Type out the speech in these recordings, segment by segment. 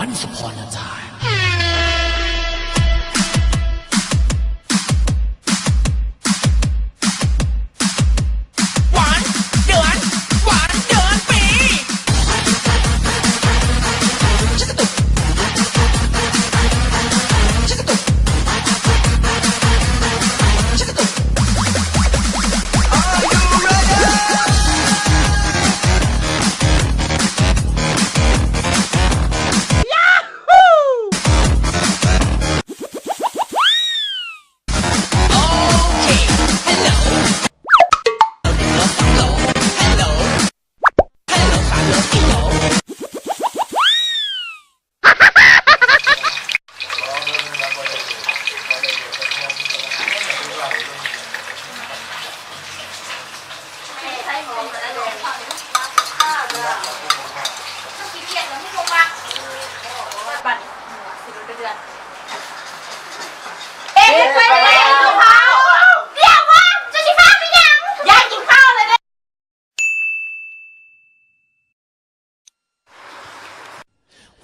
Once upon a time. ວັນ ເດືອນ ວັນ ເດືອນ ປີ.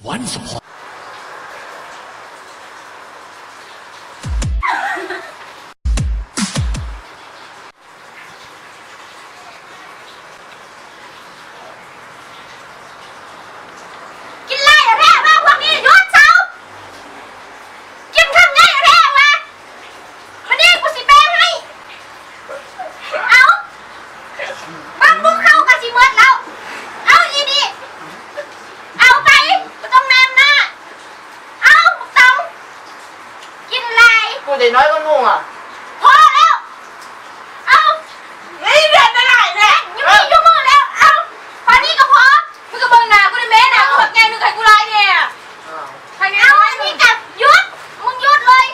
Once upon ກິນຫຼາຍແທ້ວ່າພວກນີ້ ຢຸດເຊົາ! ກິນຄຳໃຫຍ່ແທ້ວ່າ ມື້ນີ້ກູຊິແບ່ງໃຫ້. ເອົາ ບັກບຸກເຮົາກະຊິໝົດແລ້ວ. ເອົາອີ່ນີ້ ເອົາໄປ ບໍ່ຕ້ອງແນມໜ້າ. ເອົາ ບັກຕອງ ກິນຫຼາຍ. ກູໄດ້ນ້ອຍກວ່າໝູ່ອະ. ພໍແລ້ວ. ເອົາ ນີ້ເດືອນລະຫຼາຍແທ້. ຢູ່ນີ້ຢູ່ມື້ແລ້ວ. ເອົາ ພໍນີ້ກະພໍ. ມຶງກະເບິ່ງໜ້າກູແດ່ແມ້ ໜ້າກູບັກໃຫຍ່ ມຶງໃຫ້ກູຫຼາຍແດ່. ໃຫ້ແນ່ ເອົາ ອັນນີ້ກະຢຸດ ມຶງຢຸດເລີຍ.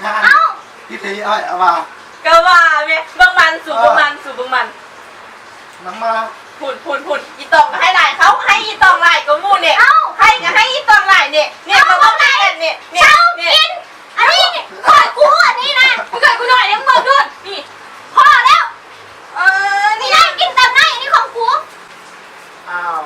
ເອົາ ທີ່ທີ່ອ້າຍເອົາມາ ກະວ່າແມ່ ເບິ່ງມັນ ສູເບິ່ງມັນ ສູເບິ່ງມັນ ນຳມາ ພຸ້ນ ພຸ້ນ ພຸ້ນ ອີ່ຕອງກະໃຫ້ຫຼາຍ ເຂົາໃຫ້ອີ່ຕອງຫຼາຍກວ່າໝູ່ນີ້. ເອົາ ໃຫ້ກະໃຫ້ອີ່ຕອງຫຼາຍນີ້ ນີ້ ເອົາ ມາເບິ່ງນຳກັນນີ້ ນີ້ ເຊົາ ນີ້ ກິນ. ອັນນີ້ຂອງກູ ອັນນີ້ນະ ມຶງໃຫ້ກູໜ້ອຍໜຶ່ງ ເບິ່ງດູ ນີ້ ພໍແລ້ວ. ເອີ ນີ້ນະ ກິນຕາມໃນ ອັນນີ້ຂອງກູ. ອ້າວ